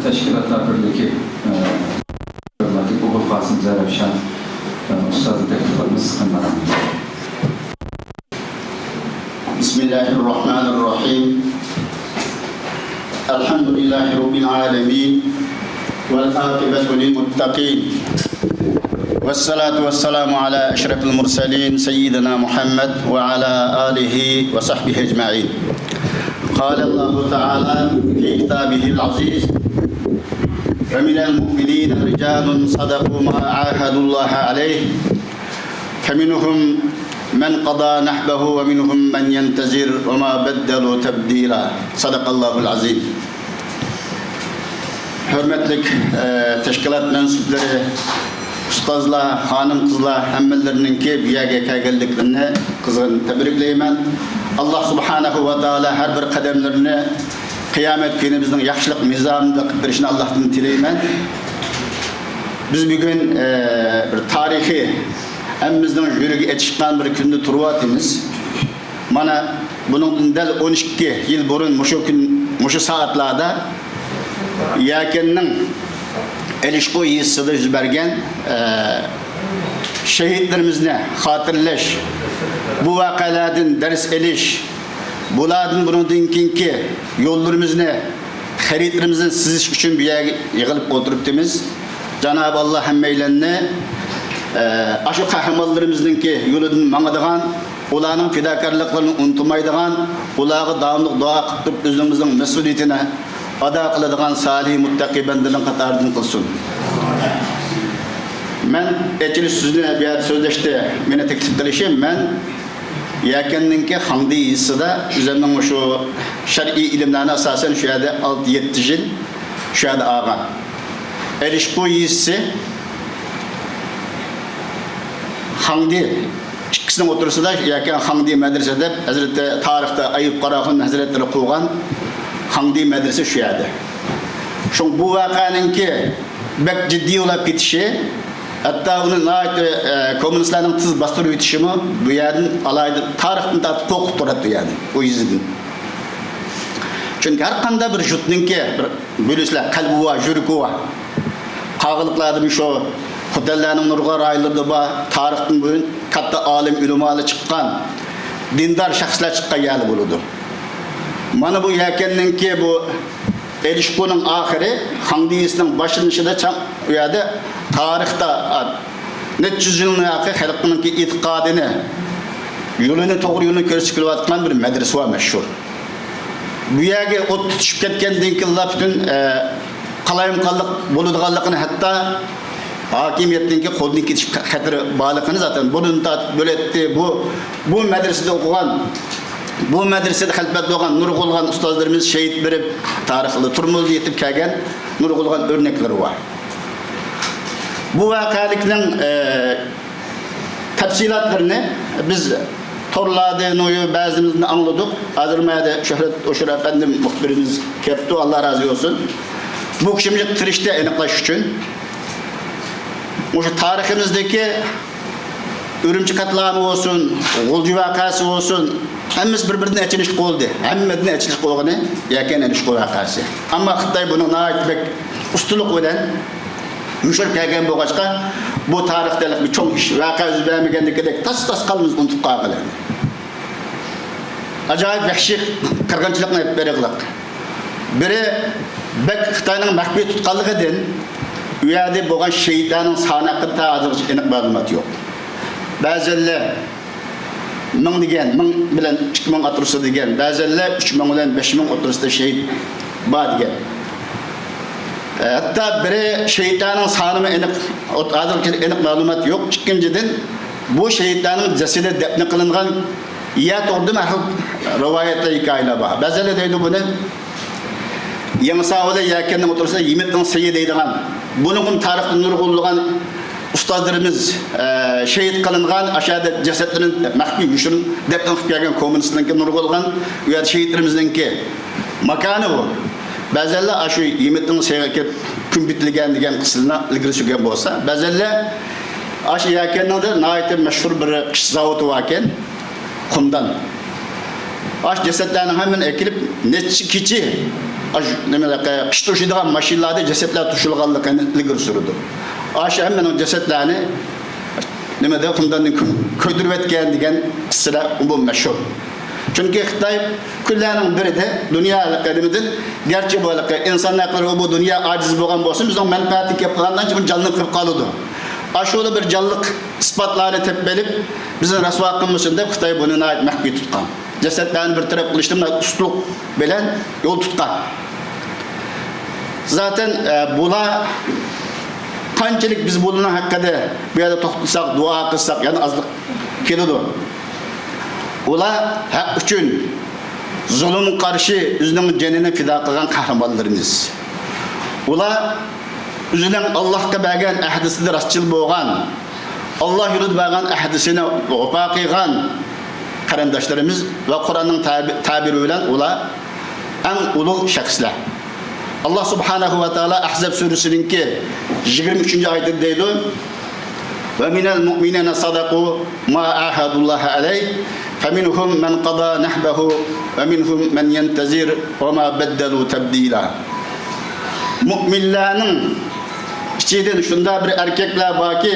Təşkilatlar Birligi Obulqasım Zərəfşan ustazni taklif qilamiz marhamat. بسم الله الرحمن الرحيم. الحمد لله رب العالمين، والعاقبة للمتقين، والصلاة والسلام على أشرف المرسلين سيدنا محمد وعلى آله وصحبه أجمعين. قال الله تعالى في كتابه العزيز: ومن المؤمنين رجال صدقوا ما عاهدوا الله عليه فمنهم من قضى نحبه ومنهم من ينتظر وما بدلوا تبديلا. صدق الله العظيم. Hürmetlik teşkilat mensupları, ustazlar, hanım kızlar, hemmelerininki bu yerge kelgenliklerini qizg'in tebrikleymen. Allah subhanahu ve teala her bir kademlerini kıyamet günü bizning yaxshilik mizanida qilib berishini Allohdan tilayman. Biz bugün bir tarihi hammamizning yuragi achishgan bir kunda turyapmiz. Mana buningdan dal 12 yil burun mushu kun, mushu soatlarda Yakinning Elishqu yezisida yuz bergan şehitlerimizni xotirlash, bu voqealardan dars elish, bulardan bundan keyingi yo'llarimizni, xaritlarimizni sizish uchun bu yerga yig'ilib o'tiribmiz. Cenab-ı Allah hammaylarni shu qahramonlarimizningki yo'lidan mangadigan, ularning fidokorliklarini unutmaydigan, ularga davomli duo qilib turib o'zimizning mas'uliyatini ado qiladigan solih muttaqi bandalar qatoridan qilsin. Men açılış sözünü bir yerda so'zlashdi, meni taklif qilishim, men Yakinninki Xangdi yezisida o'zimning shu shar'iy ilmlarni asosan shu yerda 6-7 yil shu yerda olgan. Elishqu yezisi Xangdi ikkisining o'rtasida Yakin Xangdi madrasa deb Hazrati tarixda Ayub Qaraxon hazratlari qurgan Xangdi madrasa shu yerda. Shu bu voqeaninki bek jiddiy bo'lib ketishi, hatto uni kommunistlarning tiz bostirib yetishimi bu yerdan alayda tarixdan tortib qo'rqib turadi bu yerdan, u yuzidan. Chunki har qanday bir yurtninki bir bo'lislar qalbi va yuragi va qog'liqlarda shu Xotanlarning nurg'un rayonlarida bor, tarixdan buyon katta olim ulamoli chiqqan, dindor shaxslar chiqqan yerlar bo'ladi. Mana bu Yakinninki bu Elishquning oxiri Xangdiyisining boshlanishida u yerda tarixda necha yuz yilni xalqninki e'tiqodini, yo'lini, to'g'ri yo'lini ko'rsatib kelayotgan bir madrasa var mashhur. Bu yerga o't tutishib ketgandan keyin butun qalayimqonlik bo'ladiganligini, hatto hokimiyatninki qo'ldan ketish xatari borligini zaten buni tortib bo'latdi. Bu madrasada o'qigan, bu madrasada xalfat bo'lgan nurg'ulg'an ustozlarimiz shahid berib tarixda turmuzda yetib kelgan nurg'ulg'an o'rnaklari bor. Bu voqelikning tafsilotlarini biz torlarda noyu ba'zimizni angladik. Hozir mayda Shuhrat O'shur afandim muxbirimiz kelibdi, Alloh rozi bo'lsin. Bu kishimiz tirishdi aniqlash uchun. O'sha tariximizdagi Ürümçi qatlami olsun, G'ulji voqeasi olsun, hammasi bir-biridan achinishli bo'ldi. Hammadan achinishli bo'lgani Yakin Elishqu voqeasi. Ammo Xitoy buni nihoyat bek ustunlik bilan yushirib kelgan bo'lg'achqa bu tarixda bir cho'ng ish voqea yuz bermagandek tas-tas qolamiz unutib qolgan. Ajoyib vahshiy qirg'inchilikni olib berig'liq. Biri bek Xitoyning maxfiy tutqanligidan u yerda bo'lgan shehidlarning soni haqida hozircha aniq ma'lumot yo'q. Ba'zilar 1000 degan, 1000 bilan 2000 o'rtasida degan, ba'zilar 3000 bilan 5000 o'rtasida shehid bor degan. Hatto biri shehidlarning sonimi aniq, hozircha aniq ma'lumot yo'q. Ikkinchidan bu shehidlarning jasadi dafn qilingan ya to'g'rimi har xil rivoyatlar, hikoyalar bor. Ba'zilar deydi buni Yangi Yakinning o'rtasida Yimitning Sayi deydigan. Buni tarixda nurg'unlagan ustozlarimiz shehid qilingan, ashada jasadlarini maxfiy yushirin dafn qilib kelgan kommunistlarniki nurg'ulgan u yerda shehidlarimizningki makoni bu. Ba'zilar shu Yimitning sayiga kelib kun bitilgan degan qismini ilgari surgan bo'lsa, ba'zilar shu Yakinning nihoyatda mashhur bir qish zavodi bor ekan, xumdan. Aş cesetlerinin hemen ekilip neçe keçi qış taşıydigan maşinalarda cesetler tuşulganlıkını ilgari sürdü. Aş hemen cesetlerini nimada qumdan ko'ydirib etgan degan qissalar bu meşhur. Çünkü Xitoy kunlarning birida dunyo nimadan garchi bu insonlar bu dunyo aciz bo'lgan bo'lsin, bizning manfaati kelib qolgandan keyin jonli qilib qoladi. Aşuda bir jonliq isbotlarni tepib berib, bizni rasvo qilmasin deb Xitoy buni maxfiy tutgan. Cesetlerini bir taraf qilishdi, uslub bilan yo'l tutgan. Zaten bular qanchalik biz buning haqida bu yerda to'xtalsak, duo qilsak, yana ozliq keladi. Ular haq uchun zulm qarshi o'zining jonini fido qilgan qahramonlarimiz. Ular o'zining Allohga bergan ahdisida rostchil bo'lgan, Alloh yo'lida bergan ahdisini vafo qilgan qarindoshlarimiz va Qur'onning ta'biri bilan ular eng ulug' shaxslar. Alloh subhanahu va taolo Ahzab surasininki 23-oyatida deydi: "Va minal mu'minina sadaqu ma ahadulloha alayh, faminhum man qada nahbahu va minhum man yantazir va ma baddalu tabdila." Mu'minlarning ichidan shunda bir erkaklar borki,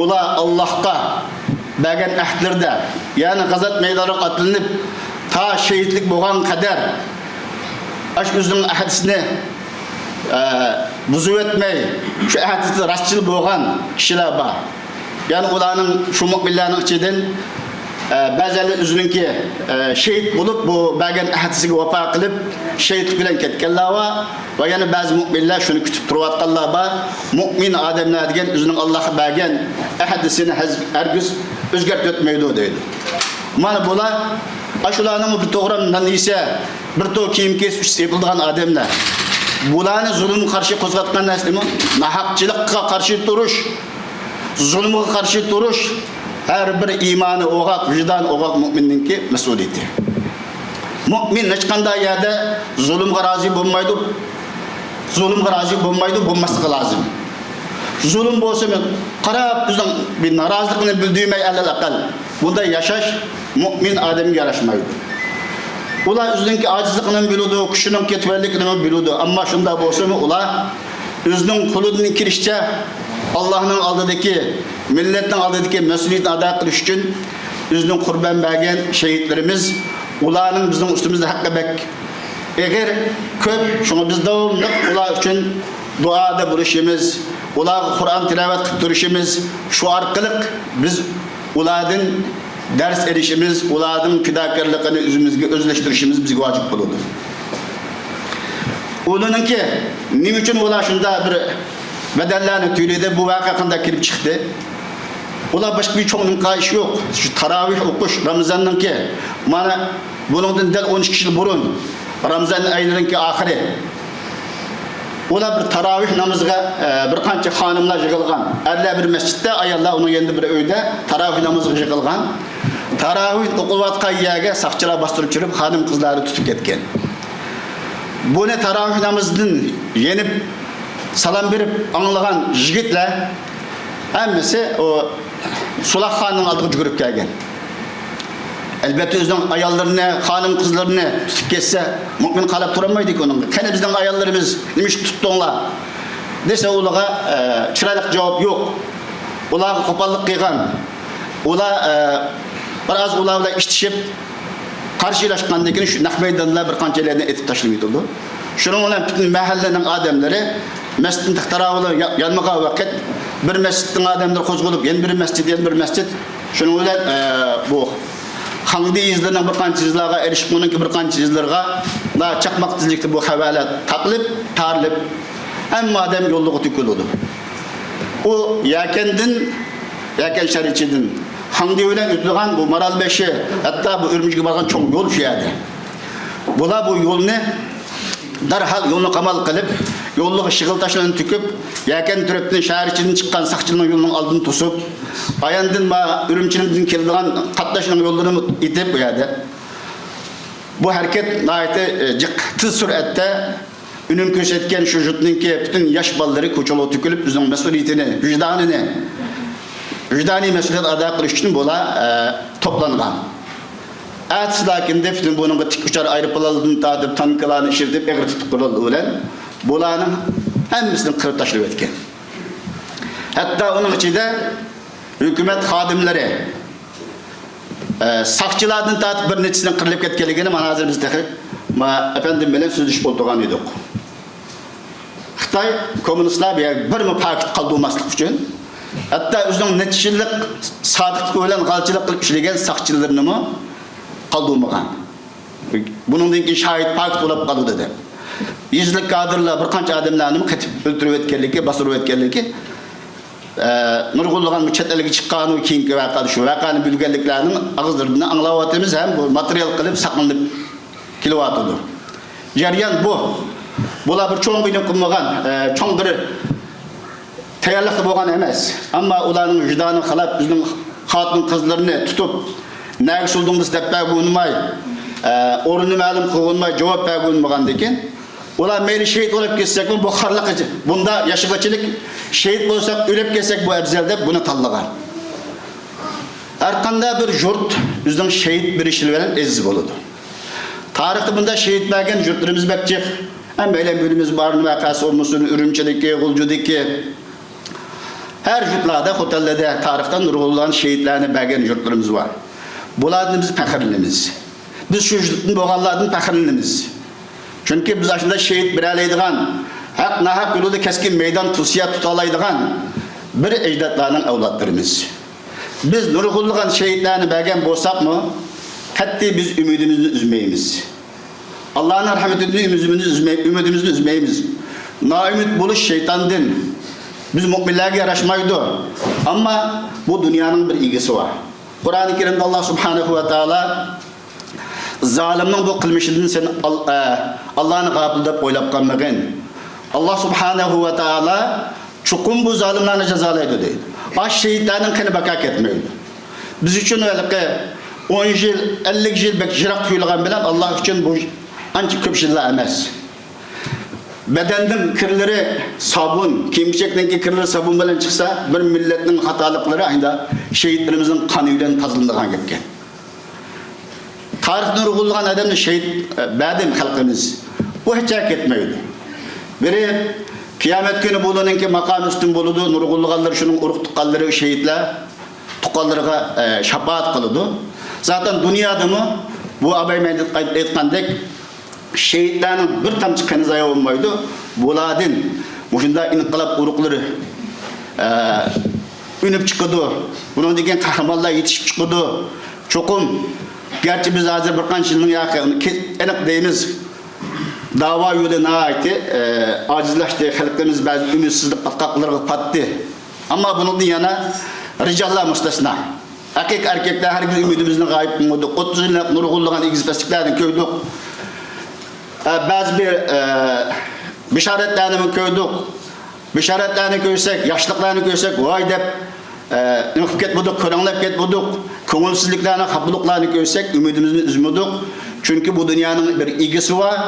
ular Allohga bergan ahdlarda, ya'ni g'azat maydoniga otlanib, ta shahidlik bo'lgan qadar ash o'zining ahdisini buzib o'tmay, shu ahdida rostchil bo'lgan kishilar bor. Ya'ni ularning shu mu'minlarning ichidan ba'zilari o'zininki shahid bo'lib, bu bergan ahdisiga vafo qilib, shahidlik bilan ketganlar bor va yana ba'zi mu'minlar shuni kutib turayotganlar bor. Mu'min odamlar degan o'zining Allohga bergan ahdisini hargiz o'zgartib o'tmaydi deydi. Mana bular shularning bir to'g'ri non yesa, bir to'g kiyim kiysa sepiladigan odamlar. Bularni zulmga qarshi qo'zg'atgan narsa nima? Nohaqchilikqa qarshi turish, zulmga qarshi turish har bir iymoni o'g'aq, vijdon o'g'aq mu'minninki mas'uliyati. Mu'min hech qanday yerda zulmga rozi bo'lmaydi. Zulmga rozi bo'lmaydi, bo'lmasligi lozim. Zulm bo'lsa men qarab o'zining bir noroziligini bildirmay alal aqal bunday yashash mu'min odamga yarashmaydi. Ular o'zininki ojizligini biladi, kuchining ketvanligini biladi, ammo shunda bo'lsa-mu ular o'zining qo'lidan kirishicha Allohning oldidagi, millatning oldidagi mas'uliyatni ado qilish uchun o'zining qurbon bergan shahidlarimiz, ularning bizning ustimizda haqqi bak og'ir ko'p. Shunga biz davomli ular uchun duoda bo'lishimiz, ularga Qur'on tilovat qilib turishimiz, shu orqali biz ulardan dars erishimiz, ularning fidokorligini o'zimizga o'zlashtirishimiz bizga vojib bo'ladi. Ularninki nima uchun ular shunda bir badallarni to'laydi, bu voqea qanday kelib chiqdi? Ular boshqa bir cho'ng ish yo'q. Shu tarovih o'qish Ramazonninki mana buningdan dal 12 yil burun Ramazon oyininki oxiri. Ular bir tarovih namoziga bir qancha xonimlar yig'ilgan. Erlar bir masjidda, ayollar uning endi bir uyda tarovih namoziga yig'ilgan. Tarovih o'qilayotgan yerga saqchilar bostirib kirib, xonim qizlarni tutib ketgan. Buni tarovih namozidan yenib salom berib anglagan yigitlar hammasi o Sulak xonning oldiga yugurib kelgan. Elbette o'zining ayollarini, xonim qizlarini tutib ketsa, mo'min qarab turolmaydi uningga. Qani bizning ayollarimiz, nima ish tutdinglar? Desa ularga chiroyli javob yo'q. Ularga qo'pollik qilgan. Ular biroz ular bilan ishtishib qarshilashgandan keyin shu naq maydonlar bir qanchalarni etib tashlab yutildi. Shuning bilan butun mahallaning odamlari masjidning tarovili yonmagan vaqt bir masjidning odamlari qo'zg'alib, yana bir masjid, yana bir masjid. Shuning bilan bu Xangdi izlarining bir qancha izlarga erishib, uningki bir qancha izlarga da chaqmoq tezlikda bu xabarlar taqlib, tarilib, hamma odam yo'lga to'kiladi. U Yakandin, Yakan shahri ichidan Xangdi bilan o'tilgan bu Maralbeshi, hatto bu Urumchiga borgan cho'ng yo'l shu yerda. Bular bu yo'lni darhol yo'lni qamal qilib, yo'lga shig'il toshlarni to'kib, Yakan tarafdan shahar ichidan chiqqan saqchilarning yo'lining oldini to'sib, Ayandin va Urumchidan keladigan qatnashning yo'llarini itib bu yerda. Bu harakat nihoyatda jiq tez suratda unum ko'rsatgan. Shu yurtninki butun yosh bolalari ko'chalarga to'kilib, o'zining mas'uliyatini, vijdonini, vijdoniy mas'uliyat ado qilish uchun bular to'plangan. Ertesi lakinde bütün bunun tik uçar aeroplanlardan tartıp tanklarını işletip egri tutup kuruldu bilen bularning hammasini qirib tashlab o'tgan. Hatta onun içinde hükümet xodimlari saqchilardan tortib bir nechasining qirilib ketganligini mana hozir biz ma efendim bilan so'zlashib o'tirgan edik. Xitoy kommunistlar bu yerga birmi paket qoldirmaslik uchun hatta o'zining necha yillik sodiqlik bilan g'alchilik qilib ishlagan saqchilarini qoldirmagan. Buningdan keyin shahid paket bo'lib qoldi deb. Yuzlik kadrlar bir qancha odamlarni qetib o'ldirib o'tganligi, bostirib o'tganligi nurg'unlagan chet elga chiqqan u keyingi voqea shu voqeani bilganliklarning og'izlaridan anglayapmiz ham bu material qilib saqlanib kelyotidi. Jarayon bu. Bular bir cho'ng bir qilmagan, cho'ng bir tayyorliqda bo'lgan emas. Ammo ularning vijdoni xilaf bizning xotin qizlarini tutib, naga suldingiz deb bergunmay, o'rnini ma'lum qilgunmay javob bergunmagandan keyin ular mayli shehid bo'lib ketsak bu xorliq, bunda yashag'achilik shehid bo'lsak o'lib ketsak bu afzal deb buni tanlagan. Har qanday bir yurt o'zining shehid berishi bilan aziz bo'ladi. Tarixda bunda shehid bergan yurtlarimiz bakchiq. Hem böyle bölümümüz var, vakası olmasın, Ürümçi'deki, Gulcu'daki her yurtlarda, otellerde tarixdan nurg'unlagan şehitlerini bergan yurtlarımız var. Bulardan biz faxrlanamiz. Biz şu yurtun bo'lganlardan faxrlanamiz. Çünkü biz aslında şehit beralaydigan, haq nahaq yo'lida keskin meydan tusiya tutalaydigan bir ecdatlarning avlodlarimiz. Biz nurg'unlagan şehitlerini bergan bo'lsakmi, qat'iy biz ümidimizni üzmeymiz. Allah'ın rahmetinden ümidimizi üzmeymiz. Naümid buluş şeytandan. Biz müminlerge yaraşmaydı. Ama bu dünyanın bir ilgisi var. Kur'an-ı Kerim'de Allah Subhanahu ve Teala zalimnin bu kılmışından sen Allah'ın gafil deb o'ylab qolmagin. Allah Subhanahu ve Teala chuqur bu zalimlarni jazolaydi deydi. Aş şehitlerinin qani baka ketmaydi. Biz uchun haligi 10 yil, 50 yil bek jiroq tuyulgan bilan Allah uchun bu ancha ko'p yillar emas. Bedenning kirleri sabun, kiyim-kechakning kirleri sabun bilan chiqsa, bir millatning xatoliklari ayda şehitlerimizin qoni bilan tozalangan ketgan. Tarix nurg'unlagan odamni shehid badim xalqimiz. Bu hech ketmaydi. Biri qiyomat kuni bo'laninki maqom ustun bo'ladi, nurg'unlaganlar shuning urug' tuqqanlari shehidlar tuqqanlarga shafaat qiladi. Zaten dunyodami bu abay aytgandek şehitlerning bir tomchi qoni zayo bo'lmaydi. Bulardan shunda inqilob urug'lari unib chiqadi. Bunun degan qahramonlar yetishib chiqadi. Cho'qim gerçi biz hozir bir qancha yilning yaqin aniq deymiz. Dava yo'li nihoyatda ojizlashdi, xalqimiz ba'zi umidsizlik batqoqlarga patdi. Ammo bundan yana rijallar mustasno. Haqiqiy erkekler hergiz ümidimizni g'oyib qilmadik. 30 yillab nurg'unlagan egizpasliklarni ko'rdik. Ba'zi bir bishoratlarni ko'rdik. Bishoratlarni ko'rsak, yoshliqlarni ko'rsak, voy deb nima qilib ketmadik, ko'ranglab ketmadik. Ko'ngilsizliklarni, xafaliklarni ko'rsak, umidimizni uzmadik. Chunki bu dunyoning bir egisi bor.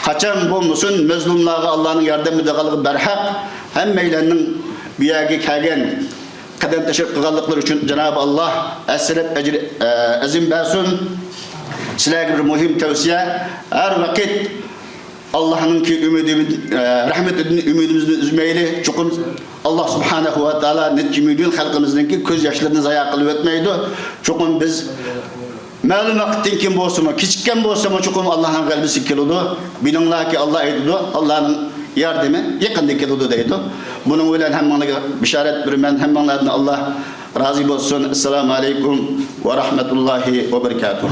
Qachon bo'lmasin mazlumlarga Allohning yordam berganligi barhaq. Hammalarning bu yerga kelgan qadam tashlab qilganliklari uchun Janob Alloh asrab ajr azim bersin. Sizlarga bir muhim tavsiya, har vaqt Allohninki umidini, rahmatidan umidimizni uzmayli. Chuqur Alloh subhanahu va taolo necha million xalqimizningki ko'z yoshlarini zayo qilib o'tmaydi. Chuqur biz ma'lum vaqtdan keyin bo'lsa-mu, kechikkan bo'lsa-mu, chuqur Allohning g'alabasi keladi. Bilinglarki Alloh aytadi, Allohning yordami yaqinda keladi deydi. Buning bilan hammanglarga bishorat beraman. Hammanglardan Alloh rozi bo'lsin. Assalomu alaykum va rahmatullohi va barakatuh.